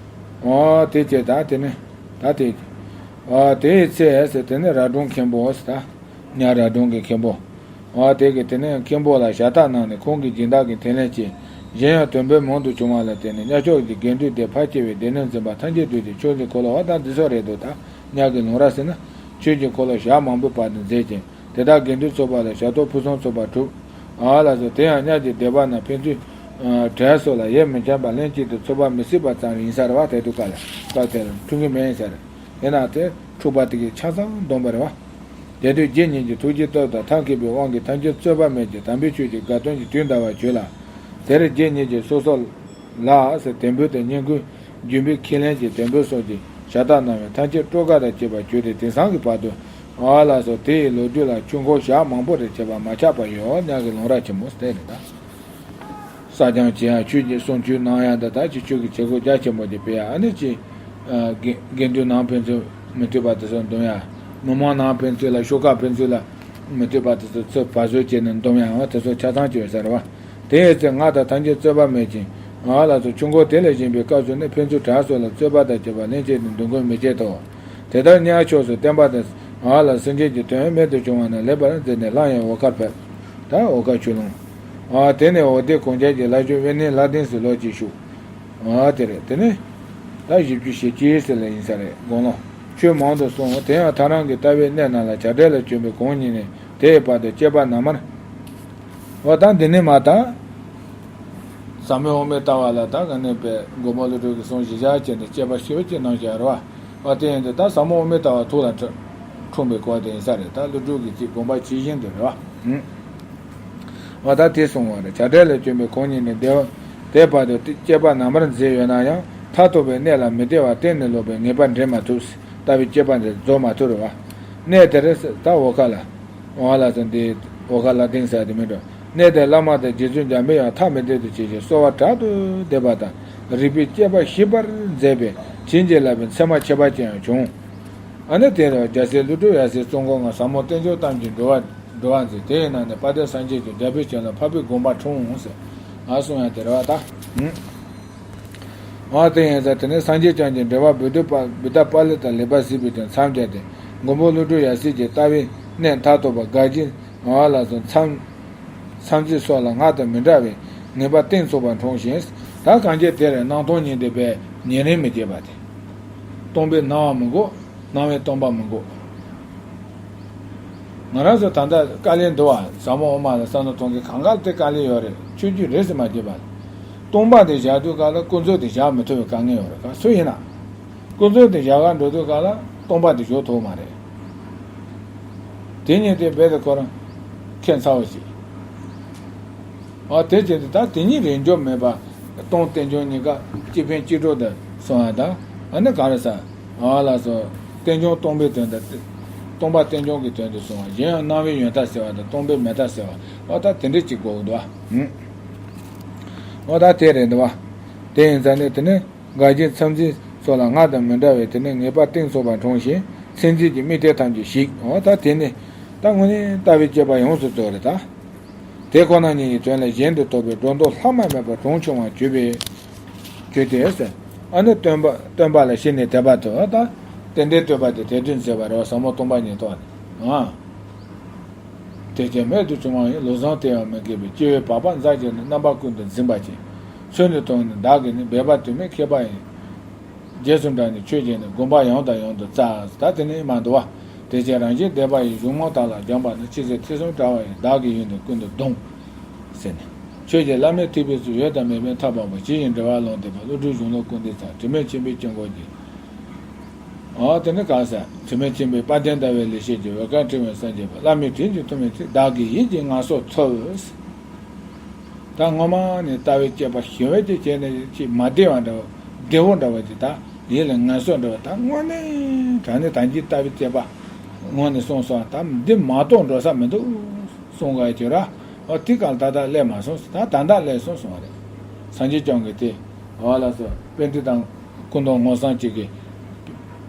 འོ་དེ་བྱས་ད་དེ་ནི་ད་དེ། འོ་དེའི་ཚེ་ཟེར་དེ་ནི་ར་སྒྲུང་མཁན་པོ་ཟེར། ད་ཉ་ར་སྒྲུང་གི་མཁན་པོ། འོ་དེ་གི་དེ་ནི་མཁན་པོ་ལ་ཞབས་ཏོག་གནང་ནས་ཁོང་གིས་སྦྱིན་བདག་གི་འཕྲིན་ལས་བྱས། གཞན་ཡང་དོན་ཕན་མང་དུ་བྱུང་བ་ལ་བརྟེན་ནས་གཉའ་ཕྱོགས་ཀྱི་དགེ་འདུན་སྡེ་ཕལ་ཆེ་བས་སྡེ་སྣོད་འཛིན་པ་ཐམས་ཅད་བསྡུས་ཏེ་ཆོས་ཀྱི་འཁོར་ལོ། འོ་ད་འདི་ཚོ་རེད་འདུག་ད་ཉ་གི་ལུང་ར་ཟེར་ན་ཆོས་ཀྱི་འཁོར་ལོ་ཞག་མང་པོའི་བར་དུ་མཛད་ཅིང་། དེ་དག་དགེ་འདུན་ཚོགས་པ་ལ་ཞབས་ཏོག་ཕུན་སུམ་ཚོགས་པ་བསྒྲུབས། ཨ་ལ་སོགས། དེ་ཡང་གཉའ་གི་སྡེ་པ་རྣམས་ཕན་ཚུན་བྲལ་སོགས་ལ་ཡིད་མི་ཆེས་པར་ལྷན་ཅིག་ཏུ་ཚོགས་པ་མི་སྲིད་པ་ཙམ་ཡིན་ས་རེད་བ། དེ་དུས་སྐབས་ལ་སྐབས་དེ་ལ་འཁྲུག་གི་མེད་ཡིན་ས་རེད། ཡིན་ནའང་དེ་འཁྲུག་པ་དེ་གིས་ཆ་ཚང་བསྡོམས་པ་རེད་བ། དེ་དུས་རྗེ་ཉིད་ཀྱི་ཐུགས་རྗེའི་སྟོབས་དང་ཐབས་མཁས་པའི་དབང་གིས་ཐམས་ཅད་རྩོད་པ་མེད་ཅིང་དམ་པའི་ཆོས་ཀྱི་དགའ་སྟོན་གྱི་དུས་འདའ་བར་གྱུར་ལ། དེར་རྗེ་ཉིད་ཀྱིས་སོ་སོ་ལ་ཟེར་དད་འབུལ་དང་བསྙེན་བཀུར། སྦྱིན་པའི་ཁས་ལེན་གྱི་དད་འབུལ་སོགས་ཀྱི་ཞབས་ཏོག་གནང་བས་ཐམས་ཅད་སྤྲོ་དགའ་དང་བཅས་པར་གྱུར་ཏེ་དེང་སང་གི་བར་དུ། ཨ་ལ་སོགས། དེ་ཡི་ལོ་རྒྱུས་ལ་ཆོས་འཁོར་ཞག་མང་པོ་རེ་བྱས་པ་མ་ཆག་པར་ཡོད། ཉ་གི་ལུང་ར་ཆེན་མོ་དེ་རེད་ད། བསགས་སྦྱང་བྱེད་ཡ། ཆོས་ཀྱི་གསུང་ཆོས་གནང་ཡ། འདི་ལྟར་གྱི་ཆོས་ཀྱི་བྱེད་སྒོ་རྒྱ་ཆེན་པོ་དེ་སྤེལ་ཡ། ཨ་ནི་ཅི། དགེ་དགེ་འདུན་ནང་ཕན་ཚུན་མི་མཐུན་པ་དེ་ཚོ་འདུམ་ཡ། མི་མང་ནང་ཕན་ཚུན་ལ་ཤོག་ཁག་ཕན་ཚུན་ལ་མི་མཐུན་པ་དེ་ཚོ་ཚུར་བར་བཟོ་བྱས་ནས་འདུམ་ཡ། འོ་དེ་ཚོ་ཆ་ཚང་ཅིག་ཡོད་ས་རེད་བ། དེ་ཡི་ཚེ་ང་དང་ཐམས་ཅད་རྩོད་པ་མེད་ཅིང་། ཨ་ལ་སོགས། ཆོས་འཁོར་དེ་ལས་བཞེངས་པའི་སྐབས་སུ་ནི་ཕན་ཚུན་བྲལ་སོགས་ལ་རྩོད་པ་དང་བཅས་པ་ལྷན་ཅིག་ཏུ་འདུ་འགོད་མི་བྱེད་དོ། དེ་ལྟར་གཉའ་ཕྱོགས་སུ་བསྟན་པ་དང་། ཨ་ལ་སེམས་ཅན་གྱི་དོན་རྨད་དུ་བྱུང་བ་རྣམས་ལེགས་པར་མཛད་ནས་སླར་ཡང་འོལ་ཁ་ཕེབས། ད་འོལ་ཁ་ཆོས་ལུང་། ཨ་དེ་ནས་འོ་དེ་གངས་ཅན་གྱི་ལྷ་ཆོས་དབེན་གནས་ལྷ་སྡིངས་སུ་ལོ་གཅིག་བཞུགས། ཨ་དེ་རེད། དེ་ནས་ད་བཞི་བཅུ་ཞེ་གཅིག་ཟེར་ལ་ཡིན་ས་རེད། དགུང་ལོ། ཆོས་མང་དུ་གསུངས། དེ་ཡང་ཐག་རིང་གི་རྟ་བའི་གནས་རྣམས་ལ་བྱ་བྲལ་ལ་བྱོན་པའི་གུང་ཉིད་ནས་དེའི་བར་དུ་སྐྱེས་པ་ནམ་མར། འོ་ད་འདི་ནས་མར་ད། ཟབ་མོ་དབུ་མའི་ལྟ་བ་ལ་ད་ག་ནས་པའི་མགོན་པོ་ཀླུ་སྒྲུབ་ཀྱི་གསུང་གཞི་བཞག་བྱས་ནས་དཔྱད་པ་ཞིབ་ཅིག་གནང་བཞག་རེད་བ། འོ་དེ་ཡིན་དུས་ད་ཟབ་མོ་དབུ་མའི་ལྟ་བ་ཐུགས་ལ་འཁྲུངས་པའི་སྐོར་དེ་ཡིན་ས་རེད། ད་ཀླུ་སྒྲུབ་ཀྱི་ཅིག་དགོངས་པ་ཇི་བཞིན་དུ་རེད་བ། འོ་ད་དེ་གསུངས་པ་རེད། བྱ་བྲལ་ལ་བྱོན་པའི་གུང་ཉིད་ནས་དེ་དེ་བར་དུ་སྐྱེས་པ་ནམ་མར་མཛད་ཡོད་ན་ཡང་མཐར་ཐུག་པའི་གནས་ལ་མི་སྟེར་བར་གཏན་ནས་ལོག་པའི་ངེས་པ་འདྲེན་མ་ཐུབ། ལྟ་བའི་དཔྱད་པ་འདི་རྫོགས་མ་ཐུབ་རེད་བ། གནས་དེར་ད་འོལ་ཁ་ལ། འོ་ལ་ཟེར་འདི་འོལ་ཁ་ལྷ་སྡིངས་ཟེར་དེ་མིན་འགྲོ། གནས་དེར་བླ་མ་དང་རྗེ་བཙུན་འཇམ་དཔལ་དབྱངས་ཐ་མི་དད་དུ་བྱེད་ཅིང་གསོལ་བ་དྲག་ཏུ་འདེབས་པ་དང་རིག་པའི་དཔྱད་པ་ཞིབ་པར་མཛད་པས་བྱིན་གྱིས་བརླབས་པའི་མཚན་མ་ཁྱད་པར་ཅན་ཡང་བྱུང་། ཨ་ནི་དེར་རྒྱལ་སྲས་ཀླུ་སྒྲུབ་ཡབ་སྲས་གཙོ་འཁོར་ལྔ་ཟབ་མོ་རྟེན་འབྱུང་གཏམ་གྱི་འགྲོ་བ་འགྲོ་བ་མཛད། དེའི་ནང་ནས་དཔལ་ལྡན་སངས་རྒྱས་ཀྱིས་འབྲས་བུ་ཅན་ལ་འཕགས་པའི་དགོངས་པ་འཁྲུངས་ཟེར། ཨ་གསུང་ཡང་དེ་རེད་བ་ད། ཨ་དེ་ཡིན་ཙང་དེ་ནས་སངས་རྒྱས་བསྐྱངས་ཀྱི་འགྲེལ་པ་བུདྡྷ་པ་བུདྡྷ་པཱ་ལི་ཏ་ལེགས་པར་གཟིགས་པའི་དོན་མཚམས་སྦྱར་ཏེ་མགོན་པོ་ཀླུ་སྒྲུབ་ཡབ་སྲས་ཀྱི་ལྟ་བའི་གནད་མཐར་ཐུག་པ་དགག་བྱའི་ངག་ལ་སོགས་མཚམས་མཚམས་ཚིག་སོགས་ལ་སྔར་དང་མི་འདྲ་བའི་ངེས་པ་གཏིང་ཚུགས་པ་འཁྲུངས་ཤིང་། ད་གང་ཅི་དེར་སྣང་སྟོང་གཉིས་ལྡན་པའི་ཉེ་རིང་མི་སྐྱེས་པ་སྟེ། སྟོང་པའི་སྣང་བ་མི་དགོས། སྣང་བས་སྟོང་པ་མི་དགོས། ང་རང་ཚོ་ད་ལྟ་དཀའ་ལས་འདུག་བ། ཟབ་མོ་དབུ་མ་ལ་བསམ་བློ་གཏོང་མཁན་གང་ག་ལ་དེ་དཀའ་ལས་ཡོད་རེད། ཆོས་བརྒྱུད་རེད་ཟེར་མ་བརྗེད་པ། སྟོང་པ་དེ་བཞག་དུས་ག་ལ་ཀུན་རྫོབ་དེ་བཞག་མི་ཐུབ་པའི་དཀའ་ངལ་ཡོད་རེད། ག་སུ་ཡིན་ན། ཀུན་རྫོབ་དེ་བཞག་ག་འགྲོ་དུས་ག་ལ་སྟོང་པ་དེ་བཞག་ཐུབ་མ་རེད། དེ་ཉིད་དེ་རྦད་དེ་ཁོ་རང་ཁྱད་མཚར་བ་ཞིག་ཨ་དེ་བྱས་ཏེ་ད་དེ་གཉིས་རེས་འཇོག་མེད་པ། སྟོང་རྟེན་འབྱུང་གཉིས་ཀ་གཅིག་ཕན་གཅིག་གྲོགས་དུ་སོང་བ་དང་། ཨ་ནི་ག་རེ་ཟ། ཨ་ལ་སོགས་རྟེན་འབྱུང་སྟོང་པའི་དོན་དང་། སྟོང་པ་རྟེན་འབྱུང་གི་དོན་དུ་སོང་བ། གཞན་ཡང་སྣང་བའི་ཡོན་ཏན་ཟེར་བ་དང་སྟོང་པའི་མེད་ལྟ་ཟེར་བ། ཨ་ད་དེ་འདྲ་གཅིག་དགོས་འདུག་ཨ། ཨ་ད་དེ་རེད་འདུག་བ། དེ་ཡིན་ཙང་ནི་དེ་ནི་དགག་བྱའི་མཚམས་ཚིག་སོགས་ལ་སྔར་དང་མི་འདྲ་བའི་དེ་ནི་ངེས་པ་གཏིང་ཚུགས་པ་འཁྲུངས་ཤིང་། མཚན་ཚིག་གི་དམིགས་གཏད་ཐམས་ཅད་ཞིག་ཨ་ད་དེ་ནི་ད་དངོས་གནས་ལྟ་བའི་དཔྱད་པ་ཡོངས་སུ་རྫོགས་རེད་ད། དེ་ཁོ་ན་ཉིད་ཀྱི་དོན་ལ་གཞན་དུ་རྟོག་པའི་སྒྲོ་འདོགས་ལྷག་མ་མེད་པར་གྲོང་ཆུང་བར་གྱུར་པའི། གྱུར་ཏེ་ཟེར། ཨ་ནི་སྟོན་པ་སྟོན་པ་ལ་གཞི་ནས་དད་པ་དང་ད། རྟེན་འབྲེལ་བསྟོད་པ་དེ་དད་འདུན་མཛད་པ་རེད་བ། ཟབ་མོ་སྟོང་པ་ཉིད་རྟོགས་ནས། ཨ། དེ་ཀྱང་རྨད་དུ་བྱུང་བ་ཡིན། ལུགས་བཟང་དེ་ཡང་མི་དགེ་བའི། སྐྱེ་བོའི་བག་པ་འཛག་བྱས་ནས། རྣམ་པ་ཀུན་ཏུ་འཛིན་པ་ཅན། ཚུལ་འདི་མཐོང་ནས་བདག་གིས་ནི། སྦས་པ་དུ་མའི་མཁས་པ་ཡིན། རྗེས་སུ་འབྲངས་ནས་ཆོས་བྱས་ནས། དགོངས་པ་ཡང་དང་ཡང་དུ་བཙལ། ད་དེ་ནི་མ་འདུག་བ། དེ་ཕྱིར་རང་བཞིན་བདེ་བ་ཡི། གཞུང་མང་དག་ལ་སྦྱངས་པ་ནི། ཅི་ཟེར་ཐེ་ཚོམ་བྲལ་བ་ཡི། བདག་གི་ཡུལ་འདི་ཀུན་ཏུ་ལྡོངས། ཟེར་ནས། ཆོས་ཀྱི་བླ་མེད་ཐེག་པའི་ཚུལ། ཡོད་དང་མེད་པའི་མཐའ་སྤངས་པ། ཇི་བཞིན་འགྲེལ་བ་ཀློང་རྡོལ་པ། བློ་གྲོས་གཞུང་ལུགས་ཀུན་ལྡན་ཚར། དྲི་མེད་མཁྱེན་པའི་དཀྱིལ་འཁོར་གྱི། ཨོ་དེ་ནི་གང་ཟག་དྲི་མེད་མཁྱེན་པའི་དཔལ་ལྡན་ཟླ་བའི་ལེགས་བཤད་ཀྱི། འོད་དཀར་ཕྲེང་བའི་སངས་རྒྱས་པ། བླ་མེད་དྲིན་གྱི་ཐུགས་མི་ཚིག། བདག་གི་ཡིད་ཀྱི་ངལ་གསོ་ཐོབ། ད་སྔོན་མ་ནས་ལྟ་བའི་དཔྱད་པ་ཞི་བའི་ཀྱི་བྱས་ནས་ཅིག་མ་བདེ་བ་འདྲ་བ། བདེ་བོ་འདྲ་བ་ཅིག་ད་ཡིད་ལ་ངལ་གསོ་འདྲ་བ། ད་དངོས་གནས་དྲང་གནས་ད་གིན་ལྟ་བའི་དཔྱད་པ་ངོས་ནས་སོང་སོང་། ད་འདི་མ་གཏོགས་འགྲོ་ས་མི་འདུག་གསུང་ག་ཁྱོད་ར། ཨོ་དེ་གང་ད་ལྟ་སླེབས་མ་སོང་། ད་ད་ལྟ་སླེབས་སོང་གསུང་བ་རེད། སངས་རྒྱས་བསྐྱངས་ཀྱི་དེ། ཨོ་ལགས་སོ། པཎྜི་ཏ་སྐུ་མདོག་སྔོ་བསངས་ཅིག་གིས་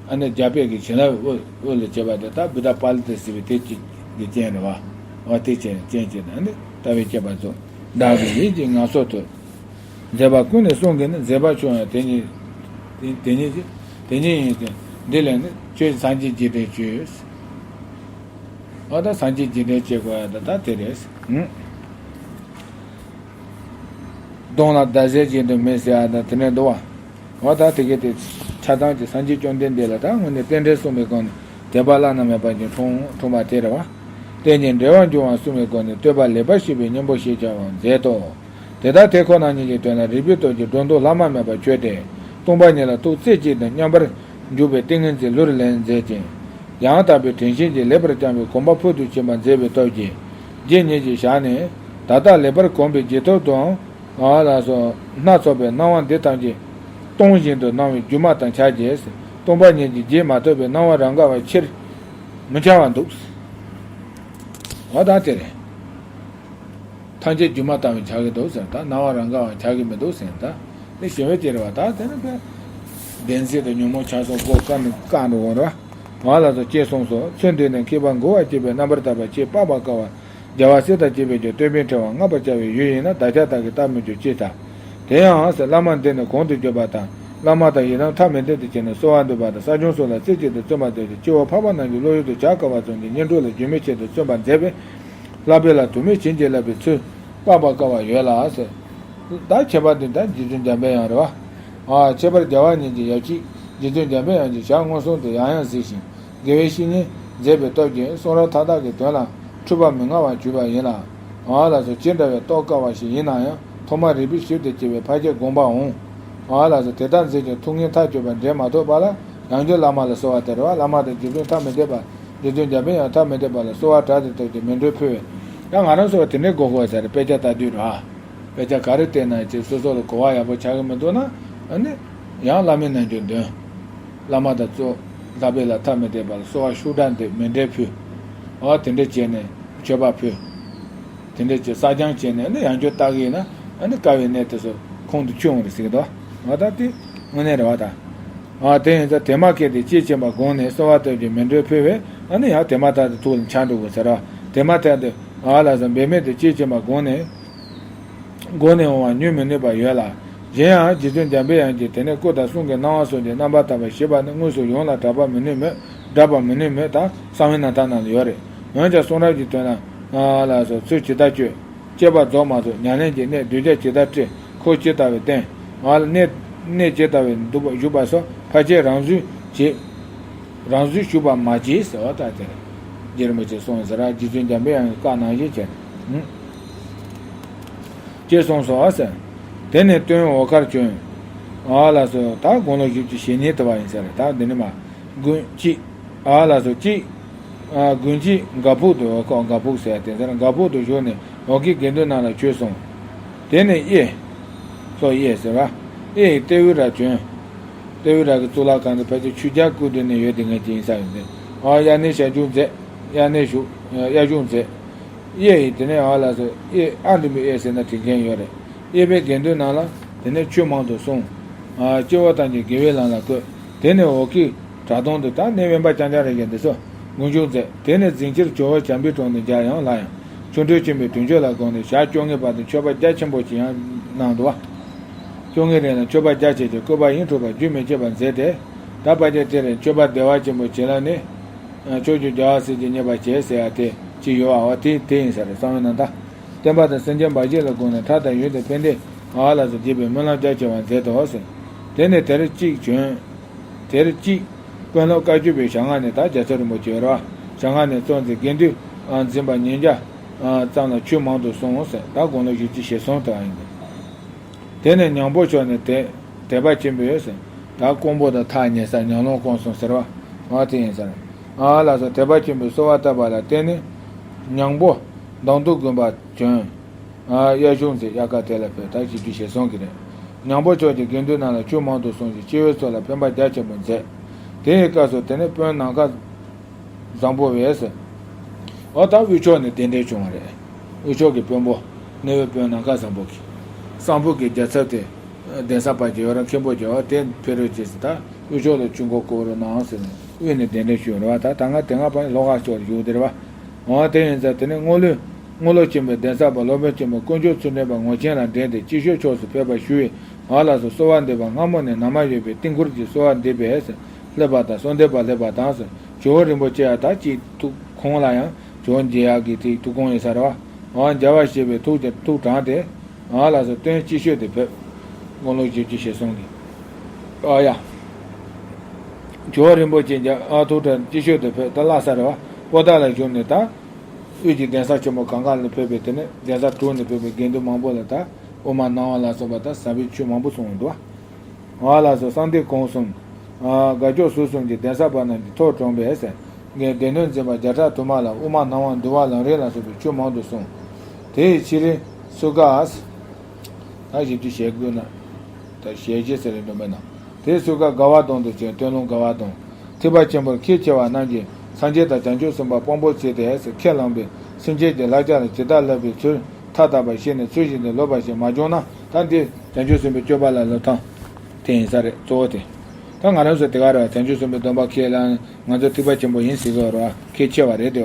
ཨ་ནི་རྒྱ་བོད་ཀྱི་བྱིན་རླབས་དབུ་དབུ་ལ་བྱེད་པ་དེ། ད་བུདྡྷ་པཱ་ལི་ཏ་ཟེར་བའི་དེ་གཅིག་གི་རྐྱེན་རེད་བ། ཨོ་དེ་རྐྱེན་རྐྱེན་གཅིག་དང་ནི་ལྟ་བའི་དཔྱད་པ་རྫོགས། བདག་གི་ཡིད་ཀྱི་ངལ་གསོ་ཐོབ། མཛད་པ་ཀུན་ནས་གསུང་གི་ནི། མཛད་པ་ཆུང་ཡང་དེ་ཉིད། དེ་ཉིད་ཀྱི་དེ་ཉིད་ཡིན་ཏེ། འདི་ལས་ནི་ཆོས་སངས་རྒྱས་རྗེས་དྲན་བྱོས། ཨོ་ད་སངས་རྒྱས་རྗེས་དྲན་བྱེད་དགོས་ཡ་ད་ད་དེ་རེད། ཨུ། གདོང་ལ་ཟླ་ཟེར་གྱི་འདུག་མེད་ཟེར་ཡ་ད་དེ་ནས་འདུག་བ། ཨོ་ད་དེ་གའི་དེ་ཆ་ཚང་གི་སངས་རྒྱས་བཅོམ་ལྡན་འདས་ལ་ད་དངོས་གནས་རྟེན་འབྲེལ་གསུངས་པའི་སྒོ་ནས། དད་པ་བླ་ན་མེད་པ་ཅན་འཁྲུངས་འཁྲུངས་པ་དེ་རེད་བ། རྟེན་ཅིང་འབྲེལ་བར་འབྱུང་བ་གསུངས་པའི་སྒོ་ནས། བསྟོད་པ་ལེགས་པར་བཤད་པའི་སྙིང་པོ་ཞེས་བྱ་བ་མཛད་དོ། དེ་ལྟར་དེ་ཁོ་ན་ཉིད་ཀྱི་དོན་ལ་རིག་པའི་སྟོབས་ཀྱིས་སྒྲོ་འདོགས་ལྷག་མ་མེད་པར་ཆོད་དེ། སྟོང་པ་ཉིད་ལ་ཐུགས་རྩེ་གཅིག་ཏུ་མཉམ་པར་འཇུག་པའི་ཏིང་ངེ་འཛིན་ལྷུར་ལེན་མཛད་ཅིང་། ཡང་དག་པའི་དྲན་ཤེས་ཀྱིས་ལེགས་པར་བསྐྱངས་པའི་གོམ་པ་ཕུལ་དུ་ཕྱིན་པ་མཛད་པའི་སྟོབས་ཀྱིས། རྗེ་ཉིད་ཀྱི་ཞལ་ནས། ད་ལྟ་ལེགས་པར་གོམས་པའི་རྗེས་ཐོབ་ཏུའང་། ཨ་ལགས་སོ། སྣ་ཚོགས་པའི་སྣང་བ་འདི་ཐམས་ཅད་སྟོང་བཞིན་དུ་སྣང་བའི་སྒྱུ་མ་དང་འཆར་གྱི། སྟོང་པ་ཉིད་ཀྱི་རྗེས་མ་ཐོབ་པའི་སྣང་བ་རང་ག་བ་ཕྱིར་མི་འཆར་བ་འདུག། འོ་ད་དེ་རེད། ཐམས་ཅད་སྒྱུ་མ་ལྟ་བུར་འཆར་གྱི་འདུག་ཟེར། ད་སྣང་བ་རང་ག་བ་འཆར་གྱི་མི་འདུག་ཟེར། ད་ནི་ཞི་བའི་སྐྱེ་རེད་བ། ད་དེ་ནི་བདེན་ཚིག་དང་ཉོན་མོངས་ཆགས་སོགས་སྒོ་ཀ་ནས་བཀག་འགྲོ་འོང་ར། ང་ལ་སོགས་ཅེས་གསུངས་སོ། ཚུལ་འདི་ནི་མཁས་པ་མགུ་བ་བཅད་པའི་རྣམ་པར་དག་པ་ཆེས་དཔག་པ་དཀའ་བ། རྒྱལ་བ་སྲས་དང་བཅས་པའི་རྒྱུད་བསྟོད་པའི་ཕྲེང་བ་བསྔགས་པར་བྱ་བའི་ཡུལ་ཡིན་ན། བདག་ཅག་དག་གིས་བལྟ་མི་འགྱུར་ཅེས་དང་། དེ་ཡང་ཟེར། བླ་མ་འདི་ནི་གོང་དུ་བརྗོད་པ་དང་། བླ་མ་དང་ཡི་དམ་ཐ་མི་དད་དུ་བྱས་ནས་གསོལ་བ་འདེབས་པ་དང་། ས་སྐྱོང་སོགས་ལ་རྩེ་གཅིག་ཏུ་བརྩོན་པ་མཛད་ཅིང་། སྤྱི་བོར་འཕགས་པ་རྣམས་ཀྱི་བློ་ཡུལ་དུ་བྱ་དཀའ་བ་ཙམ་གྱིས་སྙིང་གྲོགས་ལ་འགྱུར་མེད་ཆེད་དུ་བརྩོན་པ་མཛད་པས། བསླབ་པའི་ལ་དུ་མས་བྱིན་གྱིས་བརླབས་པའི་ཚུལ་དཔག་པ་དཀའ་བ་ཡོད་ལ་ཟེར། ད་ཁྱད་པར་དུ་ད་རྗེ་བཙུན་འཇམ་པའི་དབྱངས་རེད་བ། ཨ་ཁྱད་པར་རྒྱལ་བ་ཉིད་ཀྱི་ཡབ་གཅིག་རྗེ་བཙུན་འཇམ་པའི་དབྱངས་ཀྱི་ཞལ་མངོན་སུམ་དུ་ཡང་ཡང་གཟིགས་ཤིང་། དགེ་བའི་བཤེས་གཉེན་མཛད་པའི་སྟོབས་ཀྱིས་གསུང་རབ་མཐའ་དག་གི་དོན་ལ་འཁྲུལ་པ་མི་མངའ་བར་གྱུར་པ་ཡིན་ལ། ཨ་ལགས་སོ། ཇི་འདྲ་བའི་རྟོགས་དཀའ་བ་ཞིག་ཡིན་ན་ཡང་ཐོག་མར་རིག་པའི་ཞིབ་ཏུ་དཔྱད་པའི་ཕར་ཁྱེད་དགོངས་པ་འོང་། ཨ་ལགས་སོ། དེ་ལྟར་མཛད་ཅིང་ཐུགས་མངོན་མཐའ་དག་པར་འདྲེན་མ་ཐུབ་པ་ལ་ཡང་བསྐྱར་བླ་མ་ལ་གསོལ་བ་དེ་རེད་བ། བླ་མ་དང་རྗེ་བཙུན་ཐ་མི་དད་པ། རྗེ་བཙུན་འཇམ་པའི་དབྱངས་ཐ་མི་དད་པ་ལ་གསོལ་བ་གྲགས་ཏེ་ཐོབ་ཀྱི་མཎྜལ་ཕུལ་བས། ཡང་ང་རང་ཚོ་བ་དེ་འདྲའི་དགོས་ཀྱི་ཡོད་ས་རེད། དཔེ་ཆ་ལྟ་དུས་ར། དཔེ་ཆ་ག་རེ་བལྟས་ན་ཅིག་སོ་སོ་ལ་གོ་བ་ཡག་པོ་ཆགས་ཀྱི་མི་འདུག་ན། ཨ་ནི་ཡང་བླ་མའི་རྣལ་འབྱོར་འདོན། བླ་མ་དང་གཙོ། བསླབ་པའི་ལ་ཐ་མི་དད་པ་ལ་གསོལ་བ་ཤུགས་དྲག་འདེབས། མཎྜལ་ཕུལ། འོ་དེ་འདྲ་བྱས་ནས་མཆོད་པ་ཕུལ། དེ་འདྲ་བྱས་བསགས་སྦྱང་བྱས་ནས་ཨ་ནི་ཡང་བསྐྱར་བལྟ་གི་ཡིན་ན། ཨ་ནི་དཀའ་བའི་གནས་དེ་ཚོ་ཁོང་དུ་ཆུད་འོང་རེད་ཟེར་གྱི་འདུག། འོ་ད་དེ་དངོས་གནས་རེད་བ་ད། ཨ་དེ་ཡིན་ཙང་དེ་མ་ཁེལ་ཏེ་དཔྱིས་ཕྱིན་པ་དགོངས་ནས་གསོལ་བ་བཏབ་ཀྱི་མཎྜལ་ཕུལ་བས། ཨ་ནི་ཡང་དེ་མ་ཐག་ཏུ་ཐུགས་ལ་འཆར་འགྲོ་དགོས་ཟེར་ར། དེ་མ་ཐག་ཏུ་ཨ་ལགས་སོ། འབད་མེད་དུ་དཔྱིས་ཕྱིན་པ་དགོངས་ནས། དགོངས་ནས་འོང་བ་ཉུལ་མི་ནུས་པ་ཡོད་ལ། གཞན་ཡང་རྗེ་བཙུན་འཇམ་པའི་དབྱངས་ཀྱིས་དེ་ནས་སྐུ་དང་གསུང་གི་སྣང་བ་སོགས་ཀྱི་རྣམ་པར་དག་པ་ཞེས་པ་ནི་དངོས་སུ་ཡོངས་ལ་གྲགས་པ་མི་ནུས་མོད། གྲགས་པ་མི་ནུས་མོད་དང་གསང་བའི་རྣམ་ཐར་ནང་ལ་ཡོད་རེད། འོན་ཀྱང་གསུང་རབ་ཀྱི་དོན་ལ། ཨ་ལགས་སོ། ཚུལ་ཇི་ལྟར་སྤྱོད། སྤྱད་པ་རྫོགས་མ་རྫོགས། ཉམས་ལེན་གྱི་གནད་གདུལ་བྱ་ཇི་ལྟར་བཀྲི། འཁོར་ཇི་ལྟ་བུར་བསྟེན། ཨ་ལ་གནས་གནས་ཇི་ལྟ་བུར་འདུག་པ་བཞུགས་པ་སོགས་ཕལ་ཆེར་རང་བཟོས་བྱེད། རང་བཟོས་ཞུས་པ་མ་བྱས་ཟེར་བ་ལྟར་དེར། རྗེ་རིན་པོ་ཆེས་གསུངས་ཟེར་ར། རྗེ་བཙུན་འཇམ་པའི་དབྱངས་ཀྱི་བཀའ་ནང་བཞིན་བྱས། ཅེས་གསུངས་སོ་ཟེར། དེ་ནས་སྟོན་འོག་ཁར་བྱོན། ཨ་ལགས་སོ། ད་དགུང་ལོ་བཞི་བཅུ་ཞེ་གཉིས་དུ་བ་ཡིན་ས་རེད། ད་འདི་ནི་མ། དགུན་གཅིག། ཨ་ལགས་སོ། གཅིག། ཨ་དགུན་གཅིག་སྒ་ཕུག་ཏུ། ཁོ་སྒ་ཕུག་ཟེར་ཡ་དེ་ཟེར། སྒ་ཕུག་ཏུ་བཞུགས་ནས་འོག་གི་དགེ་འདུན་རྣམས་ལ་ཆོས་གསུངས། དེ་ནས་གཡས། སོ་གཡས་ཟེར་བ། གཡས་ཡི་ཏེ་བུ་ར་བྱོན། ཏེ་བུ་ར་གི་གཙུག་ལག་ཁང་དུ་ཕལ་ཆེར་ཆོས་རྒྱལ་སྐུ་བསྡུས་ནས་ཡོད་དེ་ངེས་ཀྱི་ཡིན་ས་ཡིན་ཏེ། ཨ་དབྱར་གནས་ཞག་བཞུགས་མཛད། དབྱར་གནས་བཞུགས། དབྱར་བཞུགས་མཛད། གཡས་ཡི་དེ་ནས་ཨ་ལགས་སོ། གཡས་ཨ་འགྲེང་བུ་གཡས་ཟེར་ན་བྲིས་མཁན་ཡོད་རེད། གཡས་པའི་དགེ་འདུན་རྣམས་ལ་དེ་ནས་ཆོས་མང་དུ་གསུངས། ཨ་སྤྱི་བོ་ཐམས་ཅད་དགེ་བའི་ལམ་ལ་བཀོད། དེ་ནས་འོག་གི་བྲག་དོང་དུ། ད་གནས་དབེན་པ་རྐྱང་རྐྱང་རེད་ཀྱང་འདི་ཚོ་དགུན་བཞུགས་མཛད། དེ་ནས་རྫིང་ཕྱིར་ཇོ་བོ་བྱམས་པའི་དྲུང་དུ་མཇལ་ཡང་ལྷ་ཡང་། ཆོ་འཕྲུལ་ཆེན་པོའི་དྲུང་ཆོས་ལ་དགོངས་ནས་ཞག་བཅོ་ལྔའི་བར་དུ་མཆོད་པ་རྒྱ་ཆེན་པོ་ཞིག་ཡང་གནང་འདུག་བ། བཅོ་ལྔའི་རིང་ལ་མཆོད་པ་རྒྱ་ཆེ་ཞིང་བཀོད་པ་ཡིད་འཕྲོག་པ་རྒྱུན་མི་ཆད་པར་མཛད་དེ། ད་ཕལ་ཆེར་དེ་རེད། མཆོད་པ་བདེ་བ་ཆེན་པོ་བྱིན་རླབས་ནི། ཕྱོགས་བཅུའི་རྒྱལ་བ་སྲས་ཀྱིས་མཉེས་པར་བྱས་ཟེར་ཡ་དེ་ཅིག་ཡོད་བ། དེ་དེ་ཡིན་ས་རེད། གསང་བའི་རྣམ་ཐར། བསྟན་པ་དང་སེམས་ཅན་འབའ་ཞིག་ལ་དགོངས་ནས་ཐབས་དང་ཡུལ་དུ་ཕན་བདེ་ ཨ་ལ་སོགས་བགྱིས་པའི་སྨོན་ལམ་རྒྱ་ཆེ་བ་མཛད་དོ་ཟེར། དེ་ནས་དེར་གཅིག་བྱོན། དེར་གཅིག་དཔོན་སློབ་བཀའ་བརྒྱུད་པའི་ཞལ་སྔ་ནས། ད་རྒྱལ་ཚབ་རིན་པོ་ཆེ་རེད་བ། ཞལ་སྔ་ནས་གཙོ་མཛད་དགེ་འདུན་འཛིན་པ་ཉིས་བརྒྱ་ཙམ་ལ་ཆོས་མང་དུ་གསུངས་ཟེར། ད་དགུང་ལོ་བཞི་བཅུ་ཞེ་གསུམ་དུ་ཨ་ཡིན་གྱི། དེ་ནས་ཉང་པོ་ཕྱོགས་ནས་དད་དད་པ་ཆེན་པོས་ཟེར། ད་ཀོང་པོ་དང་ཐག་ཉེ་ས་ཉང་ལོང་ཀོང་གསུམ་ཟེར་བ། ཨ་དེ་ཡིན་ཟེར། ཨ་ལ་སོགས་དད་པ་ཆེན་པོས་གསོལ་བ་བཏབ་པ་ལ་བརྟེན་ནས། ཉང་པོ་མདང་དུ་དགོན་པ་བྱོན། ཨ་གཡས་གཞུང་ཟེར་དབྱར་ཁ་དེ་ལ་ཕེབས། ད་བཞི་བཅུ་ཞེ་གསུམ་གྱི་རེད། ཉང་པོ་ཕྱོགས་ཀྱི་དགེ་འདུན་རྣམས་ལ་ཆོས་མང་དུ་གསུངས་ཤིང་སྐྱེ་བོའི་ཚོགས་ལ་ཕན་པ་རྒྱ་ཆེན་པོ་མཛད། དེའི་སྐབས་སུ་དེ་ནས་དཔོན་ནམ་མཁའ་བཟང་པོ་བས་ཟེར། འོ་ད་དབུས་ཕྱོགས་ནས་གདན་འདྲེན་བྱུང་བ་རེད། དབུས་ཕྱོགས་ཀྱི་དཔོན་པོ་གནས་བབ་དཔོན་ནམ་མཁའ་བཟང་པོ་གིས། གསང་ཕུ་གི་རྒྱལ་ཚབ་དེ་གདན་ས་པ་ཅིག་ཡོད་ར། མཁན་པོ་ཅིག་ཡོད་ར། དེ་ཕེབས་རོགས་བྱས་ཟེར། ད་དབུས་ཕྱོགས་ལ་ཆོས་འགོ་བསྐོར་རོགས་གནང་ཟེར་ནས་དབུས་ནས་གདན་འདྲེན་ཞུས་རེད་བ། ད་ད་སྔ་དེ་སྔ་བར་ལྷོ་ཁ་ཕྱོགས་ལ་བཞུགས་དེ་རེད་བ། འོ་དེ་ཡིན་ཙང་དེ་ནས་རྔོག་ལོ་རྔོག་ལོ་ཆེན་པོའི་གདན་ས་པ་སློབ་དཔོན་ཆེན་པོ་དཀོན་མཆོག་ཚུལ་ཁྲིམས་པ་ངོར་ཆེན་ལ་འདྲེན་ཏེ་སྐྱིད་ཤོད་ཕྱོགས་སུ་ཕེབས་པར་ཞུ་བས། ང་ལ་སོགས་གསོལ་བ་འདེབས་པ་སྔ་མོ་ནས་ན་མ་ཡོད་པའི་རྟིང་སྐོར་གྱི་གསོལ་བ་འདེབས་པས་ཟེར། སླེབས་པ་དང་གསོལ་འདེབས་པ་སླེབས་པ་དང་ཟེར། ཇོ་བོ་རིན་པོ་ཆེ་ཡང་ད་ཅིག་ཐུགས་ཁོང་ལ་ཡང་ཇོ་བོ་མཇལ་ཡག་གི་དེ་ཐུགས་དགོངས་ཡོད་ས་རེད་བ། འོ་མཇལ་བར་བཞེད་པའི་ཐུགས་ཀྱི་ཐུགས་དྲངས་ཏེ། ང་ལ་སོགས་སྟོན་སྐྱིད་ཤོད་དེ་ཕེབས། དགུང་ལོ་བཞི་བཅུ་ཞེ་གསུམ་གྱི། ཨ་ཡ། ཇོ་བོ་རིན་པོ་ཆེ་མཇལ། ཨ་ཐུགས་དྲངས་སྐྱིད་ཤོད་དེ་ཕེབས། ད་ལྷ་ས་རེད་བ། པོ་ཏཱ་ལ་བཞུགས་ནས་ད། དབུས་ཀྱི་གདན་ས་ཆེན་པོ་གང་ག་ལ་ཕེབས་པའི་དེ་ནས་གདན་ས་དྲུག་ནས་ཕེབས་པའི་དགེ་འདུན་མང་པོ་ལ་ད་དབུ་མ་སྣང་བ་ལ་སོགས་པ་དང་ཟབ་པའི་ཆོས་མང་པོ་གསུངས་འདུག་བ། ང་ལ་སོགས་གསང་འདུས་ཁོངས་གསུམ། ཨ་དགའ་སྐྱོ་ཟུར་གསུམ་གྱི་གདན་ས་པ་རྣམས་ཀྱི་ཐུགས་དྲངས་པས་ཟེར། ངས་སྡེ་སྣོད་འཛིན་པ་བརྒྱ་ཕྲག་དུ་མ་ལ་དབུ་མ་སྣང་བ་འདུལ་བ་ལམ་རིམ་ལ་སོགས་པའི་ཆོས་མང་དུ་གསུངས། དེ་ཡི་ཕྱི་རིམ་སུ་ག་ད་བཞི་བཅུ་ཞེ་དགུ་ན། ད་ཞེ་བཞི་ཟེར་རེ་འགྲོ་མེད་ན། དེ་སུ་ག་དགའ་བ་དོན་དུ་བྱོན། སྟོན་ལུང་དགའ་བ་དང་། ཐེག་པ་ཆེན་པོར་མཁས་ཆེ་བ་རྣམས་ཀྱིས་སངས་རྒྱས་དང་བྱང་ཆུབ་སེམས་དཔའ་དཔང་པོ་བྱས་ཏེ་ཁས་བླངས་པའི་སེམས་ཅན་གྱི་བསླབ་བྱ་ལ་ཇི་ལྟར་བསླབ་པའི་ཚུལ་མཐའ་དག་པར་ཤེས་ནས་ཚུལ་བཞིན་དུ་ལོབས་པ་ཞིག་མ་བྱུང་ན། ད་འདི་བྱང་ཆུབ་སེམས་དཔའི་སྤྱོད་པ་ལ་སློབ་སྟངས་དེ་ཡིན་ས་རེད། གཙོ་བོ་དེ། ད་ང་རང་ཚོ་དེ་ག་རེད། བྱང་ཆུབ་སེམས་དཔའི་སྡོམ་པ་ཁས་བླངས། ང་ཚོ་ཐེག་པ་ཆེན་པོ་ཡིན་ཟེར་གི་རེད་བ། མཁས་ཆེ་བ་རེད་དེ།